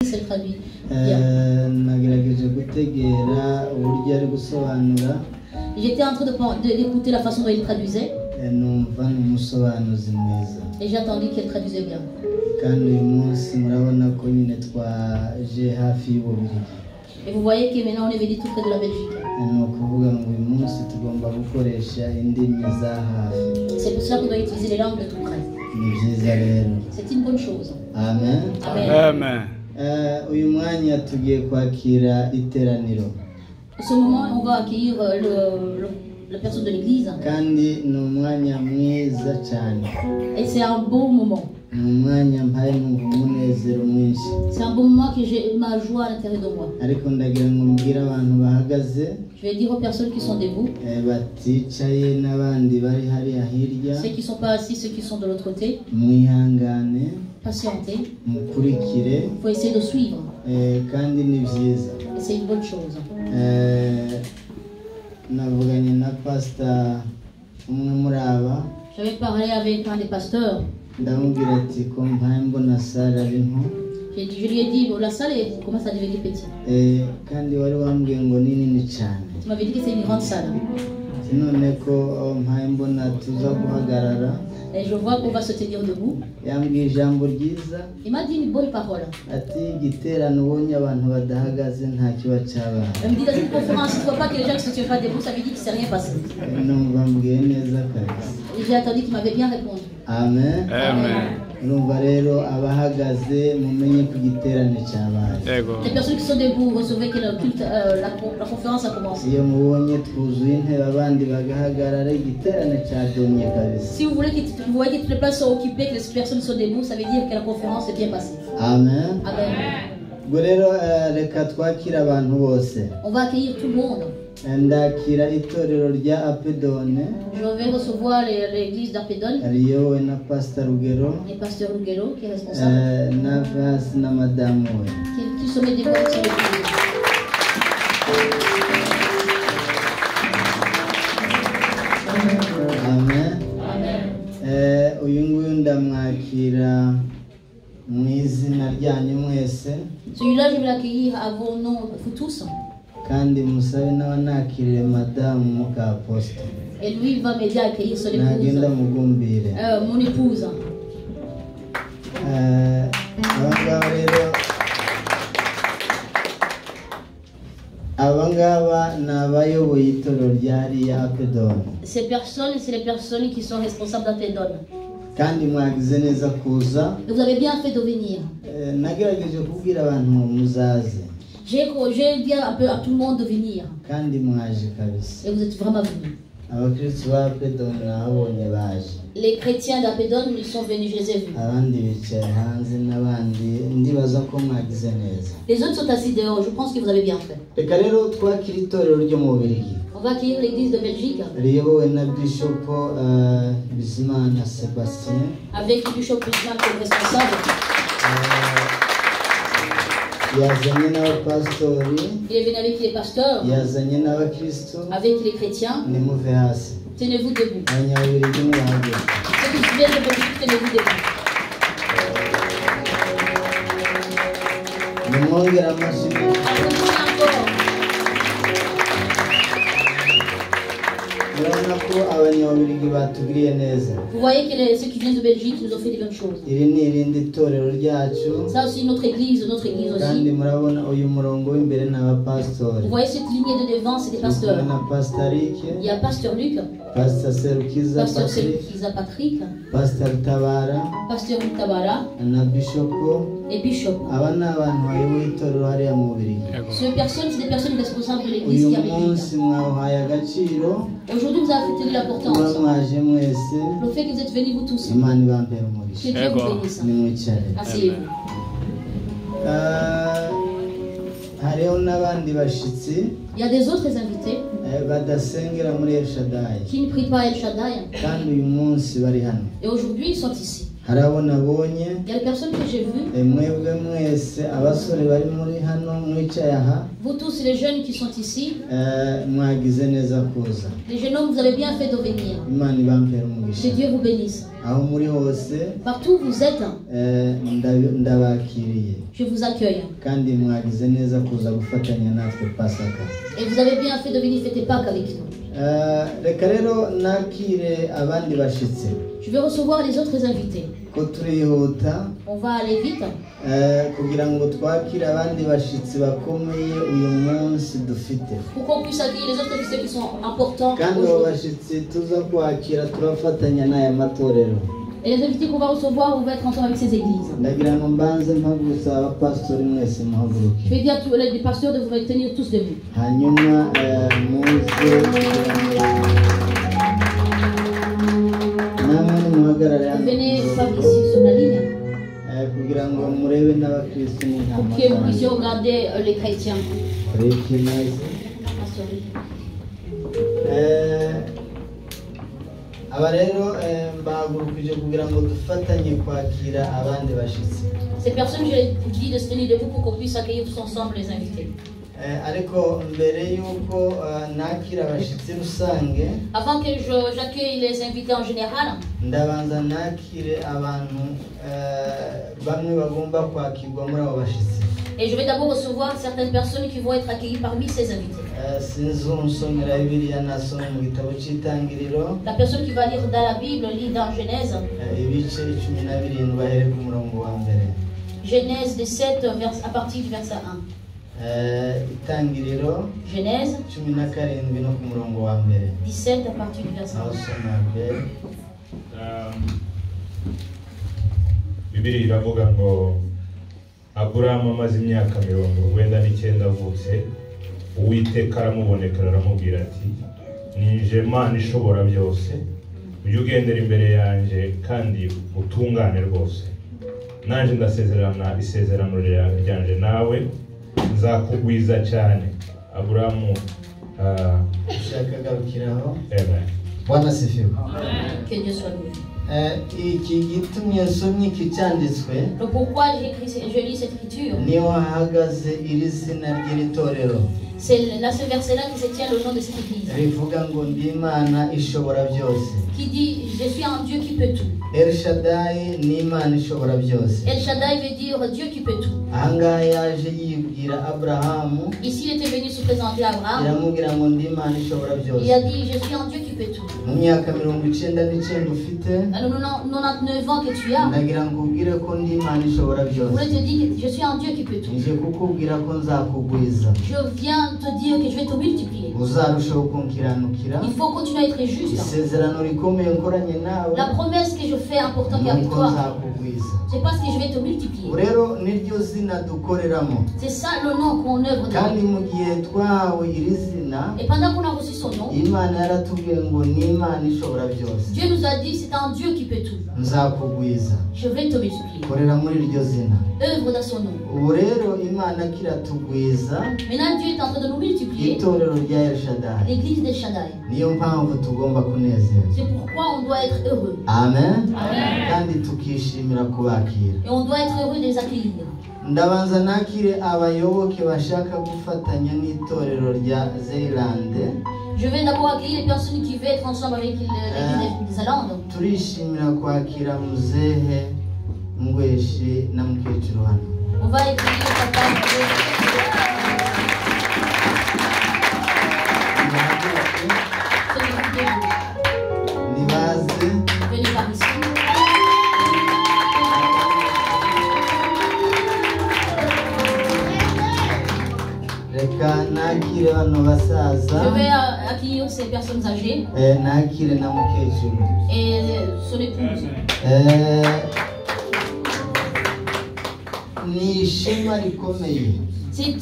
C'est traduit bien. Nagerageje gutegera uburyo ari gusobanura. J'étais en train d'écouter la façon dont il traduisait Numva ni umusobanuzi mwiza. Et j'ai attendu qu'elle traduisait bien. Kandi uyu munsi murabona ko nyine twaje hafi y'Ububiligi. Et vous voyez que maintenant on est venu tout près de la Belgique. Ni ukuvuga ngo uyu munsi tugomba gukoresha indimi za hafi. C'est pour cela qu'on doit utiliser les langues de tout près. Ni byiza rero. C'est une bonne chose. Amen. Amen. Amen. Uyu mwanya tugiye kwakira iteraniro. En ce moment, on va accueillir la personne de l'église. Kandi ni umwanya mwiza cyane. Et c'est un beau moment. Ni umwanya mpaye numva umunezero mwinshi. C'est un beau moment que j'ai ma joie à l'intérieur de moi. Ariko ndagira ngo mbwire abantu bahagaze, Je vais dire aux personnes qui sont debout, baticaye n'abandi bari hariya hirya, ceux qui ne sont pas assis, ceux qui sont de l'autre côté, mwihangane, patientez. Mukurikire. Il faut essayer de suivre. Kandi ni byiza. Et c'est une bonne chose. Navuganye na pasita umwe muri aba. J'avais parlé avec un des pasteurs. Ndamubwira ati ko mpaye mbona salle ari nto. Je lui ai dit, bon, la salle commence à devenir petite. Kandi wari wambwiye ngo ni nini cyane. Tu m'avais dit que c'est une grande salle. None ko oh, mpaye mbona tuza guhagarara. Et je vois qu'on va se tenir debout. Yambwiye ijambo ryiza. Il m'a dit une bonne parole. Ati igiterane ubonye abantu badahagaze nta kiba cyabaye. Il me dit, dans une conférence, si tu ne vois pas que les gens ne se tiennent pas debout, ça veut dire qu'il ne s'est rien passé. Numva mbwiye neza kabisa. Et j'ai attendu qu'il m'avait bien répondu. Amen. Amen. Urumva rero abahagaze mumenye ko igiterane cyabaye. Yego. Les personnes qui sont debout, recevez que le culte, la conférence a commencé. Iyo mubonye twuzuye intebe abandi bagahagarara igiterane cyadomye kabisa. Si vous voulez que vous voyez que toutes les places sont occupées, que les personnes sont debout, ça veut dire que la conférence est bien passée. Amen. Amen. Ubwo rero reka twakire abantu bose. On va accueillir tout le monde. Ndakira itorero rya Apedone, Je vais recevoir l'église d'Arpédone riyobowe na Pasita Rugero, et pasteur Rugero qui est responsable, na Vasi na madamu we. qui se met debout avec son épouse. Amen. Amen. Uyu nguyu ndamwakira mu izina ryanyu mwese. Celui-là, je vais l'accueillir à vos noms, vous tous. Kandi musabe n'abanakirire madamu muka apostle. Et lui, il va m'aider à accueillir son épouse. Nagenda mugumbire. Mon épouse. Aba ngaba rero aba ngaba ni abayoboye itorero rya hariya Apedone. Ces personnes, c'est les personnes qui sont responsables d'Apédone. Kandi mwagize neza kuza. Et vous avez bien fait de venir. Nagerageje kubwira abantu ngo muzaze. J'ai dit un peu à tout le monde de venir. Kandi mwaje kabisa. Et vous êtes vraiment venus. Abakristo ba Apedone nahabonye baje. Les chrétiens d'Apédone, ils sont venus, je les ai vus. Abandi bicaye hanze n'abandi ndibaza ko mwagize neza. Les autres sont assis dehors, je pense que vous avez bien fait. Reka rero twakire itorero ryo mu Bubiligi, On va accueillir l'église de Belgique riyobowe na Bishop Bizimana Sebastien, avec le bishop Bismarck comme responsable. Yazanye n'abapasitori, Il est venu avec les pasteurs, yazanye n'abakristo. Avec les chrétiens. Nimuve hasi. Tenez-vous debout. Abanyabubirigi nibahaguruke. Ceux qui viennent de Belgique, tenez-vous debout. Nimwongere amashyi menshi. Applaudissez encore. Murabona ko abanyabubirigi batugiriye neza. Vous voyez que ceux qui viennent de Belgique nous ont fait des bonnes choses. Iri ni irindi torero ryacu. Ça aussi, notre église Kandi aussi. Murabona uyu murongo w'imbere ni abapasitori. Vous voyez cette lignée de devant, c'est des Turi kumwe pasteurs. Na Pasita Luc, Il y a pasteur Luc, Pasita Serukiza pasteur Patrick, Serukiza Patrick, Pasita Rutabara pasteur Tabara na Bishopo. Et bishop. Aba ni abantu bayoboye itorero hariya mu Bubiligi. Ces personnes, c'est des personnes responsables de l'église Uyu qui a Belgique. Munsi mwawuhaye agaciro. Aujourd'hui, vous avez tenu Kuba l'importance. Mwaje mwese. Le fait que vous êtes venus, vous tous, Imana ibampere que umugisha. Dieu vous bénisse. Nimwicare. Asseyez-vous. Hariho n'abandi bashitsi Il y a des autres invités badasengera muri El Shaddai qui ne prient pas El Shaddai kandi uyu munsi bari hano. Et aujourd'hui, ils sont ici. Hari abo nabonye. Il y a des personnes que j'ai vues. Mwebwe mwese abasore bari muri hano mwicaye aha. Vous tous les jeunes qui sont ici. Mwagize neza kuza. Les jeunes hommes, vous avez bien fait de venir. Imana ibampere umugisha. Que Dieu vous bénisse. Aho muri hose. Partout où vous êtes. Ndabakiriye. Je vous accueille. Kandi mwagize neza kuza gufatanya natwe Pasaka. Et vous avez bien fait de venir fêter Pâques avec nous. Reka rero nakire abandi bashitsi. Je vais recevoir les autres invités. Ko turihuta. On va aller vite. Kugira ngo twakire abandi bashitsi bakomeye uyu munsi dufite. Pour qu'on puisse accueillir les autres invités qui sont importants. Kandi abo bashitsi tuza kwakira turafatanya n'aya matorero. Et les invités qu'on va recevoir, on va être ensemble avec ces églises. Ndagira ngo mbanze mpagurutse abapasitori mwese muhaguruke. Je vais dire à tous les pasteurs de vous tenir tous debout. Hanyuma muze namwe nimuhagarare hano. Venez par ici sur la ligne. Kugira ngo murebe n'abakristo n'intama. Pour que vous puissiez regarder les chrétiens. Pasteur. Aba rero mbahagurukije kugira ngo dufatanye kwakira abandi bashitsi. Ces personnes, je dis de se tenir debout pour qu'on puisse accueillir tous ensemble les invités. Ariko mbere yuko nakira abashitsi rusange, avant que j'accueille les invités en général, ndabanza nakire abantu bamwe bagomba kwakirwa muri abo bashitsi. Et je vais d'abord recevoir certaines personnes qui vont être accueillies parmi ces invités. La personne qui va lire dans la Bible lit dans Genèse. Genèse 17 à partir du verset 1. Genèse 17 à partir du verset 1. Bibiliya iravuga ngo Aburahamu amaze imyaka 99 avutse, Uwiteka aramubonekera aramubwira ati nije Imana ishobora byose, ujye ugendera imbere yanjye kandi utungane rwose, nanjye ndasezerana isezerano ryanjye nawe nzakugwiza cyane. Aburahamu ushaka garukiraho. Amen. Bwana asifiwe. Que Dieu soit loué. Iki gitumye nsomye iki cyanditswe. Pourquoi je lis cette écriture? Niho hahagaze iri zina ry'iri torero. C'est là ce verset-là qui se tient le nom de cette église. Rivuga ngo ndi Imana ishobora byose. Qui dit je suis un Dieu qui peut tout. El Shaddai ni Imana ishobora byose. El Shaddai veut dire Dieu qui peut tout. Ahangaha yaje yibwira Abrahamu. Ici il était venu se présenter à Abraham. Iramubwira ngo ndi Imana ishobora byose. Il a dit je suis un Dieu qui peut tout. Mu myaka 99 ufite. Alors 99 ans que tu as. Ndagira ngo ubwire ko ndi Imana ishobora byose. Je voulais te dire que je suis un Dieu qui peut tout. Nje kukubwira ko nzakugwiza. Je viens te dire que je vais te multiplier. Uzarushaho kunkiranukira. Il faut continuer à être juste. Isezerano rikomeye nkoranye nawe. La promesse que je fais importante avec toi. C'est parce que je vais te multiplier. Rero niryo zina dukoreramo. C'est ça le nom qu'on œuvre dans. Kandi mu gihe twahawe iri zina. Et pendant qu'on a reçu son nom. Imana yaratubwiye ngo ni Imana ishobora byose. Dieu nous a dit c'est un Dieu qui peut tout. Nzakugwiza. Je vais te multiplier. Korera muri iryo zina. Œuvre dans son nom. Ubu rero Imana kiratugwiza. Maintenant Dieu est en train de nous multiplier. Itorero rya El Shaddai. L'église d'El Shaddai. Niyo mpamvu tugomba kunezerwa. C'est pourquoi on doit être heureux. Amen. Amen. Kandi tukishimira kubakira. Et on doit être heureux de les accueillir. Ndabanza nakire abayoboke bashaka gufatanya n'itorero rya Zeilande. Je vais d'abord accueillir les personnes qui veulent être ensemble avec l'église des Zeilande. Turishimira kwakira muzehe Ngweshi na mukecuru hano. On va accueillir papa. Nibaze. Venez par ici. Reka nakire bano basaza. Je vais accueillir ces personnes âgées. Nakire na mukecuru. Et son épouse. Ni ishema rikomeye. C'est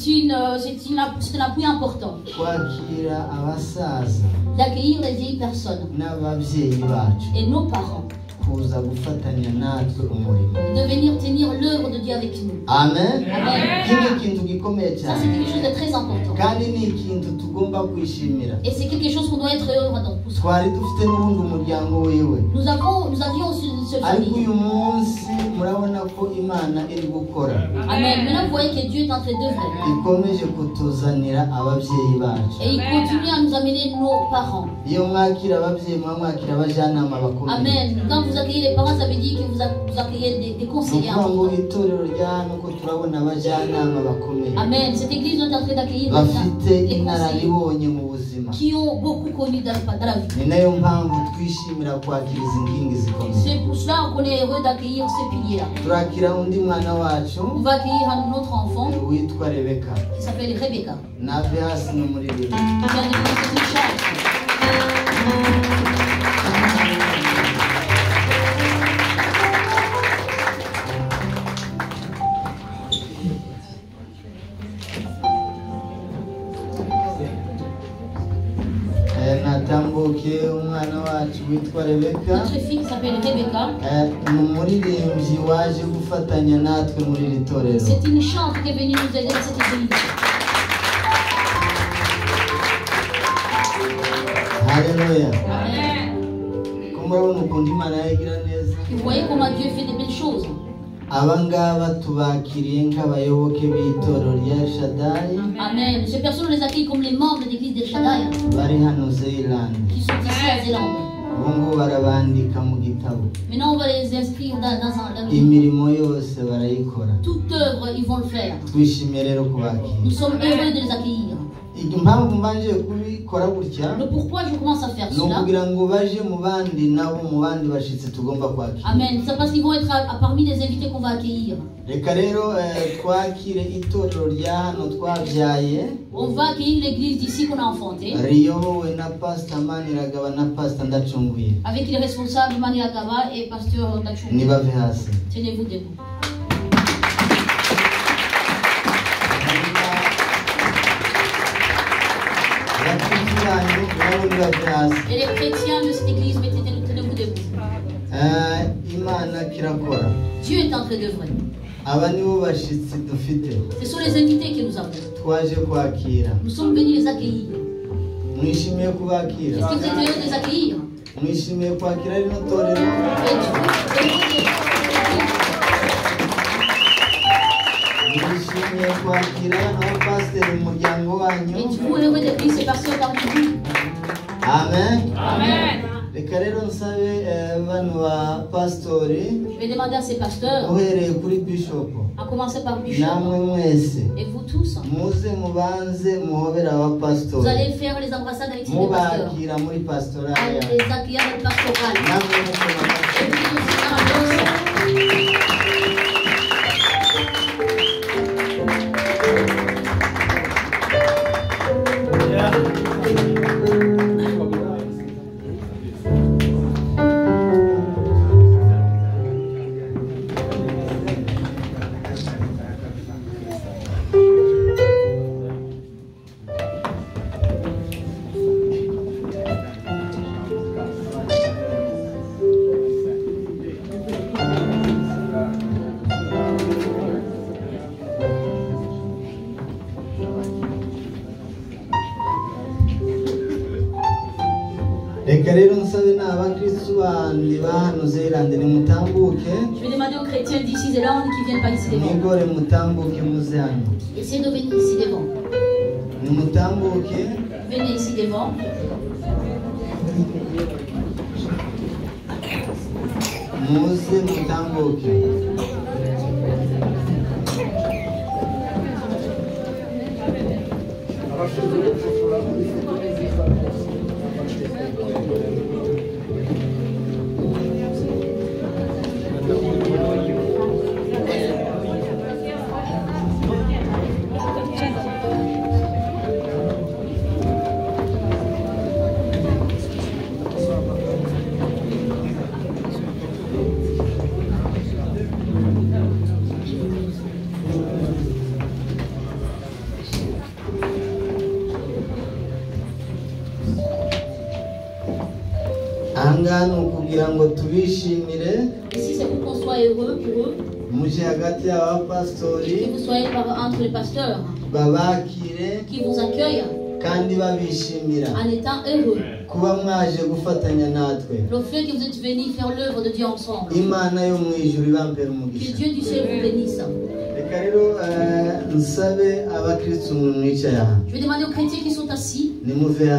un appui important. Kwakira abasaza. D'accueillir les vieilles personnes. N'ababyeyi bacu. Et nos parents. Kuza gufatanya natwe umurimo. De venir tenir l'œuvre de Dieu avec nous. Amen. Amen. Iki ni ikintu gikomeye Ça, cyane. c'est quelque chose de très important. Kandi ni ikintu tugomba kwishimira. Et c'est quelque chose qu'on doit être heureux dans pour ça. Twari dufite n'ubundi umuryango wiwe. Nous avions aussi une seule Ariko famille. uyu munsi murabona ko Imana iri gukora. Amen. Maintenant, vous voyez que Dieu est en train d'œuvrer. Ikomeje kutuzanira ababyeyi bacu. Et il continue à nous amener nos parents. Iyo mwakira ababyeyi muba mwakira abajyanama bakomeye. Amen. Quand vous accueillez les parents, ça veut dire que vous accueillez des Ni conseillers ukuvuga ngo importants. itorero rya hano ko turabona abajyanama bakomeye Amen. Cette église est en train d'accueillir bafite des conseillers inararibonye mu buzima. qui ont beaucoup connu dans la vie. Ni nayo mpamvu twishimira kwakira izi nkingi zikomeye. C'est pour cela qu'on est heureux d'accueillir ces piliers-là. Turakira undi mwana wacu On va accueillir un autre enfant witwa Rebeka. qui s'appelle Rebecca. Nave hasi no muri Bibiliya. Qui vient de nous une chance. Natambuke umwana wacu witwa Rebeka. Notre fille qui s'appelle Rebecca. Ni umuririmbyi waje gufatanya natwe muri iri torero. C'est une chantre qui est venue nous aider dans cette église. Haleluya. Amen. Ko murabona ukuntu Imana yagira neza. Et vous voyez comment Dieu fait des belles choses. Aba ngaba tubakiriye nk'abayoboke b'itorero rya Shaddai. Amen. Ces personnes, on les accueille comme les membres de l'église de Shaddai bari hano Zealand. qui sont ici à Zélande. Ubu ngubu barabandika mu gitabo. Maintenant, on va les inscrire dans un livre. Imirimo yose barayikora. Toute œuvre, ils vont le faire. Twishimiye rero kubakira. Nous sommes heureux de les accueillir. Impamvu mbanje kubikora gutya Le pourquoi je commence à faire ni cela. ukugira ngo baje mu bandi nabo mu bandi bashitsi tugomba kwakira. Amen. C'est parce qu'ils vont être parmi les invités qu'on va accueillir. Reka rero twakire itorero rya hano twabyaye. On va accueillir l'église d'ici qu'on a enfantée. Riyobowe na Pastor Maniragaba na Pastor Ndacunguye. Avec les responsables Maniragaba et Pasteur Ndacunguye. Nibave hasi. Tenez-vous debout. Et les chrétiens de cette église, tenez-vous debout. Imana kirakora. Dieu est en train d'œuvrer. Aba nibo bashitsi dufite. Ce sont les invités que nous avons. Twaje kwakira. Nous sommes venus les accueillir. Mwishimiye kubakira. Est-ce que vous êtes heureux de les accueillir? Mwishimiye kwakira rino torero. Mwishimiye kwakira abapasiteri mu muryango wanyu. Êtes-vous heureux d'accueillir ces pasteurs parmi vous? Amen. Amen. Reka rero nsabe bano ba pastori. Je vais demander à ces pasteurs. Uhereye kuri bishop. À commencer par bishop. Namwe mwese. Et vous tous. Muze mubanze muhobere abapastori. Vous allez faire les embrassades avec ces pasteurs. Mubakira muri pastorale. Les accueillir dans le pastoral. Namwe mukoma. Et vous aussi dans la danse. Reka rero nsabe n'abakristu bandi ba hano Zealand nimutambuke. Je vais demander aux chrétiens d'ici Zélande qui viennent par ici devant. Mwigore mutambuke muze hano. Essayez de venir ici devant. Nimutambuke. Venez ici devant. Muze mutambuke. Ahangaha ni ukugira ngo tubishimire. Ici, c'est pour qu'on soit heureux pour eux, Muje hagati y'abapasitori que vous soyez entre les pasteurs, babakire qui vous accueillent kandi babishimira en étant heureux. Kuba mwaje gufatanya natwe. Le fait que vous êtes venus faire l'œuvre de Dieu ensemble. Imana yo mu ijuru ibampera Que umugisha. Dieu du ciel vous bénisse. Reka rero eh, nsabe abakristu mwe mwicaye aha Je vais demander aux chrétiens qui sont assis nimuve.